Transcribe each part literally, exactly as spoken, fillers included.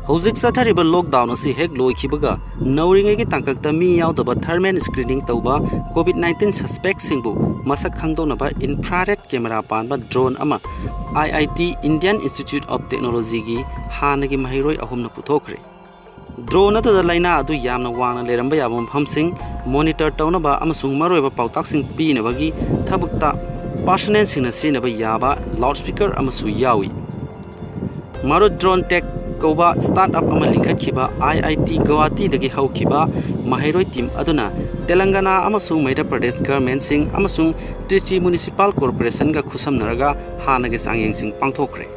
ꯍꯧꯖꯤꯛ ꯆꯠꯊꯔꯤꯕ ꯂꯣꯛꯗꯥꯎꯟ ꯑꯁꯤ ꯍꯦꯛ ꯂꯣꯏꯈꯤꯕꯒ ꯅꯧꯔꯤꯉꯩꯒꯤ ꯇꯥꯡꯀꯛꯇ ꯃꯤ ꯌꯥꯎꯗꯕ ꯊꯔꯃꯦꯜ ꯁ꯭ꯀ꯭ꯔꯤꯅꯤꯡ ꯇꯧꯕ ꯀꯣꯚꯤꯗ ꯅꯥꯏꯟꯇꯤꯟ ꯁꯁꯄꯦꯛꯁꯤꯡꯕꯨ ꯃꯁꯛ ꯈꯪꯗꯣꯛꯅꯕ ꯏꯟꯐ꯭ꯔꯥꯔꯦꯗ ꯀꯦꯃꯦꯔꯥ ꯄꯥꯟꯕ ꯗ꯭ꯔꯣꯟ ꯑꯃ ꯑꯥꯏ ꯑꯥꯏ ꯇꯤ ꯏꯟꯗꯤꯌꯟ ꯏꯟꯁꯇꯤꯇ꯭ꯌꯨꯠ ꯑꯣꯐ ꯇꯦꯛꯅꯣꯂꯣꯖꯤꯒꯤ ꯍꯥꯟꯅꯒꯤ ꯃꯍꯩꯔꯣꯏ ꯑꯍꯨꯝꯅ ꯄꯨꯊꯣꯛꯈ꯭ꯔꯦ꯫ ꯗ꯭ꯔꯣꯟ ꯑꯗꯨꯗ ꯂꯥꯏꯅꯥ ꯑꯗꯨ ꯌꯥꯝꯅ ꯋꯥꯡꯅ ꯂꯩꯔꯝꯕ ꯌꯥꯕ ꯃꯐꯝꯁꯤꯡ ꯃꯣꯅꯤꯇꯔ ꯇꯧꯅꯕ ꯑꯃꯁꯨꯡ ꯃꯔꯨꯑꯣꯏꯕ ꯄꯥꯎꯇꯥꯛꯁꯤꯡ ꯄꯤꯅꯕꯒꯤ ꯊꯕꯛꯇ ꯄꯥꯔꯁꯅꯦꯜꯁꯤꯡꯅ ꯁꯤꯖꯤꯟꯅꯕ ꯌꯥꯕ ꯂꯥꯎꯗ ꯁ꯭ꯄꯤꯀꯔ ꯑꯃꯁꯨ ꯌꯥꯎꯏ꯫ ꯃꯔꯨꯠ ꯗ꯭ꯔꯣꯟ ꯇꯦꯛ ꯀꯧꯕ ꯁ꯭ꯇꯥꯔꯠ ꯑꯞ ꯑꯃ ꯂꯤꯡꯈꯠꯈꯤꯕ ꯑꯥꯏ ꯑꯥꯏ ꯇꯤ ꯒꯧꯍꯥꯇꯤꯗꯒꯤ ꯍꯧꯈꯤꯕ ꯃꯍꯩꯔꯣꯏ ꯇꯤꯝ ꯑꯗꯨꯅ ꯇꯦꯂꯪꯒꯅꯥ ꯑꯃꯁꯨꯡ ꯃꯩꯙ꯭ꯌ ꯄ꯭ꯔꯗꯦꯁ ꯒꯔꯃꯦꯟꯁꯤꯡ ꯑꯃꯁꯨꯡ ꯇ꯭ꯔꯤꯆꯤ ꯃ꯭ꯌꯨꯅꯤꯁꯤꯄꯥꯜ ꯀꯣꯔꯄꯣꯔꯦꯁꯟꯒ ꯈꯨꯠꯁꯝꯅꯔꯒ ꯍꯥꯟꯅꯒꯤ ꯆꯥꯡꯌꯦꯡꯁꯤꯡ ꯄꯥꯡꯊꯣꯛꯈ꯭ꯔꯦ꯫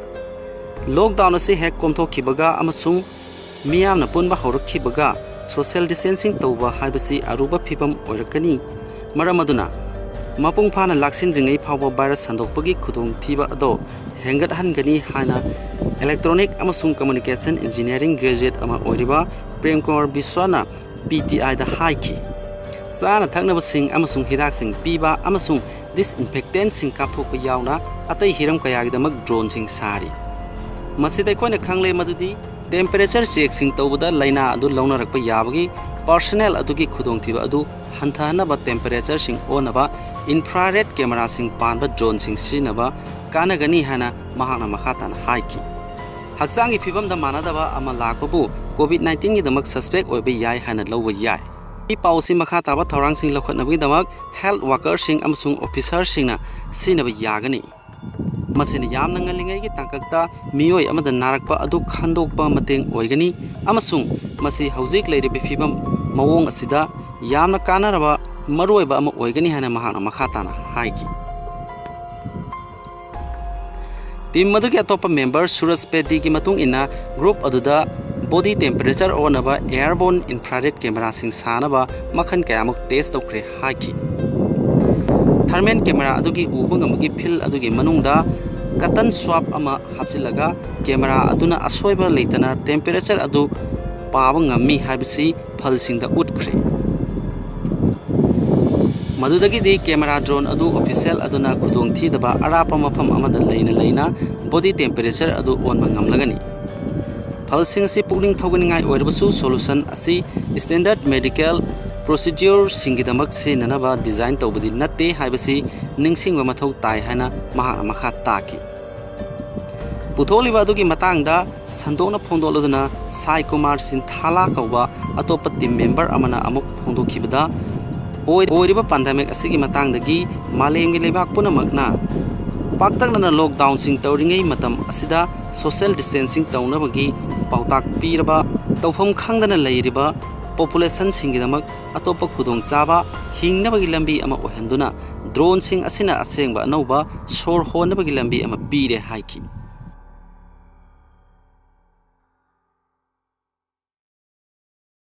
ꯂꯣꯛꯗꯥꯎꯟ ꯑꯁꯤ ꯍꯦꯛ ꯀꯣꯝꯊꯣꯛꯈꯤꯕꯒ ꯑꯃꯁꯨꯡ ꯃꯤꯌꯥꯝꯅ ꯄꯨꯟꯕ ꯍꯧꯔꯛꯈꯤꯕꯒ ꯁꯣꯁꯤꯌꯦꯜ ꯗꯤꯁꯇꯦꯟꯁꯤꯡ ꯇꯧꯕ ꯍꯥꯏꯕꯁꯤ ꯑꯔꯨꯕ ꯐꯤꯚꯝ ꯑꯣꯏꯔꯛꯀꯅꯤ꯫ ꯃꯔꯝ ꯑꯗꯨꯅ ꯃꯄꯨꯡ ꯐꯥꯅ ꯂꯥꯛꯁꯤꯟꯗ꯭ꯔꯤꯉꯩ ꯐꯥꯎꯕ ꯚꯥꯏꯔꯁ ꯁꯟꯗꯣꯛꯄꯒꯤ ꯈꯨꯗꯣꯡꯊꯤꯕ ꯑꯗꯣ ꯍꯦꯟꯒꯠꯍꯟꯒꯅꯤ ꯍꯥꯏꯅ ꯏꯂꯦꯛꯇ꯭ꯔꯣꯅꯤꯛ ꯑꯃꯁꯨꯡ ꯀꯝꯃ꯭ꯌꯨꯅꯤꯀꯦꯁꯟ ꯏꯟꯖꯤꯅꯤꯌꯥꯔꯤꯡ ꯒ꯭ꯔꯦꯖꯨꯑꯦꯠ ꯑꯃ ꯑꯣꯏꯔꯤꯕ ꯄ꯭ꯔꯦꯝ ꯀꯨꯃꯥꯔ ꯕꯤꯁ꯭ꯋꯥꯅ ꯄꯤ ꯇꯤ ꯑꯥꯏꯗ ꯍꯥꯏꯈꯤ꯫ ꯆꯥꯅ ꯊꯛꯅꯕꯁꯤꯡ ꯑꯃꯁꯨꯡ ꯍꯤꯗꯥꯛꯁꯤꯡ ꯄꯤꯕ ꯑꯃꯁꯨꯡ ꯗꯤꯁꯏꯟꯐꯦꯛꯇꯦꯟꯠꯁꯤꯡ ꯀꯥꯞꯊꯣꯛꯄ ꯌꯥꯎꯅ ꯑꯇꯩ ꯍꯤꯔꯝ ꯀꯌꯥꯒꯤꯗꯃꯛ ꯗ꯭ꯔꯣꯟꯁꯤꯡ ꯁꯥꯔꯤ꯫ ꯃꯁꯤꯗ ꯑꯩꯈꯣꯏꯅ ꯈꯪꯂꯦ ꯃꯗꯨꯗꯤ ꯇꯦꯝꯄꯔꯦꯆꯔ ꯆꯦꯛꯁꯤꯡ ꯇꯧꯕꯗ ꯂꯥꯏꯅꯥ ꯑꯗꯨ ꯂꯧꯅꯔꯛꯄ ꯌꯥꯕꯒꯤ ꯄꯥꯔꯁꯅꯦꯜ ꯑꯗꯨꯒꯤ ꯈꯨꯗꯣꯡꯊꯤꯕ ꯑꯗꯨ ꯍꯟꯊꯍꯟꯅꯕ ꯇꯦꯝꯄꯔꯦꯆꯔꯁꯤꯡ ꯑꯣꯟꯅꯕ ꯏꯟꯐ꯭ꯔꯥꯔꯦꯗ ꯀꯦꯃꯦꯔꯥꯁꯤꯡ ꯄꯥꯟꯕ ꯗ꯭ꯔꯣꯟꯁꯤꯡ ꯁꯤꯖꯤꯟꯅꯕ ꯀꯥꯟꯅꯒꯅꯤ ꯍꯥꯏꯅ ꯃꯍꯥꯛꯅ ꯃꯈꯥ ꯇꯥꯅ ꯍꯥꯏꯈꯤ꯫ ꯍꯛꯆꯥꯡꯒꯤ ꯐꯤꯕꯝꯗ ꯃꯥꯟꯅꯗꯕ ꯑꯃ ꯂꯥꯛꯄꯕꯨ ꯀꯣꯚꯤꯗ ꯅꯥꯏꯟꯇꯤꯟꯒꯤꯗꯃꯛ ꯁꯁꯄꯦꯛ ꯑꯣꯏꯕ ꯌꯥꯏ ꯍꯥꯏꯅ ꯂꯧꯕ ꯌꯥꯏ꯫ ꯏ ꯄꯥꯎ ꯑꯁꯤ ꯃꯈꯥ ꯇꯥꯕ ꯊꯧꯔꯥꯡꯁꯤꯡ ꯂꯧꯈꯠꯅꯕꯒꯤꯗꯃꯛ ꯍꯦꯜꯊ ꯋꯥꯔꯀꯔꯁꯤꯡ ꯑꯃꯁꯨꯡ ꯑꯣꯐꯤꯁꯔꯁꯤꯡꯅ ꯁꯤꯖꯤꯟꯅꯕ ꯌꯥꯒꯅꯤ꯫ ꯃꯁꯤꯅ ꯌꯥꯝꯅ ꯉꯜꯂꯤꯉꯩꯒꯤ ꯇꯥꯡꯀꯛꯇ ꯃꯤꯑꯣꯏ ꯑꯃꯗ ꯅꯥꯔꯛꯄ ꯑꯗꯨ ꯈꯟꯗꯣꯛꯄ ꯃꯇꯦꯡ ꯑꯣꯏꯒꯅꯤ ꯑꯃꯁꯨꯡ ꯃꯁꯤ ꯍꯧꯖꯤꯛ ꯂꯩꯔꯤꯕ ꯐꯤꯕꯝ ꯃꯑꯣꯡ ꯑꯁꯤꯗ ꯌꯥꯝꯅ ꯀꯥꯟꯅꯔꯕ ꯃꯔꯨꯑꯣꯏꯕ ꯑꯃ ꯑꯣꯏꯒꯅꯤ ꯍꯥꯏꯅ ꯃꯍꯥꯛꯅ ꯃꯈꯥ ꯇꯥꯅ ꯍꯥꯏꯈꯤ꯫ ꯇꯤꯝ ꯑꯗꯨꯒꯤ ꯑꯇꯣꯞꯄ ꯃꯦꯝꯕꯔ ꯁꯨꯔꯖ ꯄꯦꯗꯤꯒꯤ ꯃꯇꯨꯡ ꯏꯟꯅ, ꯒ꯭ꯔꯨꯞ ꯑꯗꯨꯗ ꯕꯣꯗꯤ ꯇꯦꯝꯄꯔꯦꯆꯔ ꯑꯣꯟꯅꯕ ꯑꯦꯌꯔꯕꯣꯔꯟ ꯏꯟꯐ꯭ꯔꯥꯔꯦꯗ ꯀꯦꯃꯦꯔꯥꯁꯤꯡ ꯁꯥꯅꯕ ꯃꯈꯜ ꯀꯌꯥꯃꯨꯛ ꯇꯦꯁ ꯇꯧꯈ꯭ꯔꯦ ꯍꯥꯏꯈꯤ꯫ ꯊꯔꯃꯦꯜ ꯀꯦꯃꯦꯔꯥ ꯑꯗꯨꯒꯤ ꯎꯕ ꯉꯝꯕꯒꯤ ꯐꯤꯜ ꯑꯗꯨꯒꯤ ꯃꯅꯨꯡꯗ ꯀꯇꯟ ꯁ꯭ꯋꯥꯕ ꯑꯃ ꯍꯥꯞꯆꯤꯜꯂꯒ ꯀꯦꯃꯦꯔꯥ ꯑꯗꯨꯅ ꯑꯁꯣꯏꯕ ꯂꯩꯇꯅ ꯇꯦꯝꯄꯔꯦꯆꯔ ꯑꯗꯨ ꯄꯥꯕ ꯉꯝꯃꯤ ꯍꯥꯏꯕꯁꯤ ꯐꯜꯁꯤꯡꯗ ꯎꯠꯈ꯭ꯔꯦ꯫ ꯃꯗꯨꯗꯒꯤꯗꯤ ꯀꯦꯃꯦꯔꯥ ꯗ꯭ꯔꯣꯟ ꯑꯗꯨ ꯑꯣꯐꯤꯁꯤꯌꯦꯜ ꯑꯗꯨꯅ ꯈꯨꯗꯣꯡꯊꯤꯗꯕ ꯑꯔꯥꯞꯄ ꯃꯐꯝ ꯑꯃꯗ ꯂꯩꯅ ꯂꯩꯅ ꯕꯣꯗꯤ ꯇꯦꯝꯄꯔꯦꯆꯔ ꯑꯗꯨ ꯑꯣꯟꯕ ꯉꯝꯂꯒꯅꯤ꯫ ꯐꯜꯁꯤꯡ ꯑꯁꯤ ꯄꯨꯛꯅꯤꯡ ꯊꯧꯒꯠꯅꯤꯡꯉꯥꯏ ꯑꯣꯏꯔꯕꯁꯨ, solution ꯑꯁꯤ standard medical procedureꯁꯤꯡꯒꯤꯗꯃꯛ ꯁꯤꯖꯤꯟꯅꯅꯕ design ꯇꯧꯕꯗꯤ ꯅꯠꯇꯦ ꯍꯥꯏꯕꯁꯤ ꯅꯤꯡꯁꯤꯡꯕ ꯃꯊꯧ ꯇꯥꯏ ꯍꯥꯏꯅ ꯃꯍꯥꯛꯅ ꯃꯈꯥ ꯇꯥꯈꯤ꯫ ꯄꯨꯊꯣꯛꯂꯤꯕ ꯑꯗꯨꯒꯤ ꯃꯇꯥꯡꯗ ꯁꯟꯗꯣꯛꯅ ꯐꯣꯡꯗꯣꯛꯂꯗꯨꯅ ꯁꯥꯏ ꯀꯨꯃꯥꯔ ꯁꯤꯟꯊꯥꯂꯥ ꯀꯧꯕ ꯑꯇꯣꯞꯄ team member ꯑꯃꯅ ꯑꯃꯨꯛ ꯐꯣꯡꯗꯣꯛꯈꯤꯕꯗ, ꯑꯣꯏ-, ꯑꯣꯏꯔꯤꯕ pandemic ꯑꯁꯤꯒꯤ ꯃꯇꯥꯡꯗꯒꯤ ꯃꯥꯂꯦꯝꯒꯤ ꯂꯩꯕꯥꯛ ꯄꯨꯝꯅꯃꯛꯅ ꯄꯥꯛꯇꯛꯅꯅ lockdownꯁꯤꯡ ꯇꯧꯔꯤꯉꯩ ꯃꯇꯝ ꯑꯁꯤꯗ social distancing ꯇꯧꯅꯕꯒꯤ ꯄꯥꯎꯇꯥꯛ ꯄꯤꯔꯕ, ꯇꯧꯐꯝ ꯈꯪꯗꯅ ꯂꯩꯔꯤꯕ populationꯁꯤꯡꯒꯤꯗꯃꯛ ꯑꯇꯣꯞꯄ ꯈꯨꯗꯣꯡꯆꯥꯕ, ꯍꯤꯡꯅꯕꯒꯤ ꯂꯝꯕꯤ ꯑꯃ ꯑꯣꯏꯍꯟꯗꯨꯅ droneꯁꯤꯡ ꯑꯁꯤꯅ ꯑꯁꯦꯡꯕ ꯑꯅꯧꯕ ꯁꯣꯔ ꯍꯣꯟꯅꯕꯒꯤ ꯂꯝꯕꯤ ꯑꯃ ꯄꯤꯔꯦ ꯍꯥꯏꯈꯤ꯫